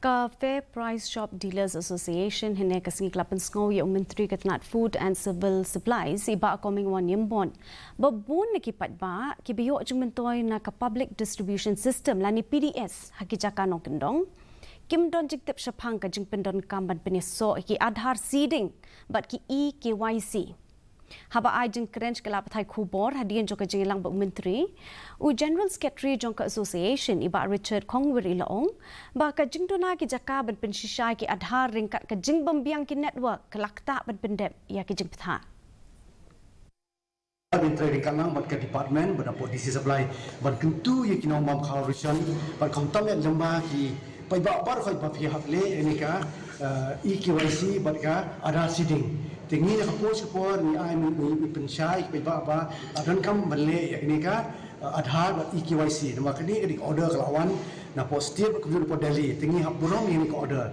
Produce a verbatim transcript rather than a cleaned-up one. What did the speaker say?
Ka Fair Price Shop Dealers Association hynne ka sngi ka la pynsngew ïa u Myntri ka tnat Food and Civil Supplies i Bah Comingone Ymbon ba bun na ki paidbah kiba ïoh jingmyntoi na ka Public Distribution System lane P D S ha ki jaka nongkyndong kim don jingtip shaphang ka jingpyndonkam ban pynïasoh ïa ki Aadhaar seeding bad ki e-K Y C. Haba ai jingkren sha ki lad pathai khubor hadien jong ka jingïalang bad u Myntri, u General Secretary jong ka Association i Bah Richard Kongwir i la ong ba ka jingduna ki jaka ban pynshisha ïa ki Aadhaar ryngkat ka jingbymbiang ki network ka la ktah ban pyndep ïa ki jingbthah. Ban trei ryngkat lang bad ka department bad hapoh D C Supply ban kyntu ïa ki nongbam khaw ration bad khamtam ïa lem bad ki paidbah baroh khoit ba phi hap leh ïa kane ka e-K Y C bad ka Aadhaar seeding. Te ngi ha ka por sha ka por ngi ai ngi pynshai ïa ki paidbah ba la donkam ban leh ïa kane ka Aadhaar bad e-K Y C. Namar kane ka dei ka order ka la wan napoh state bad kumjuh napoh Delhi. Te ngi hap burom ïa kane ka order.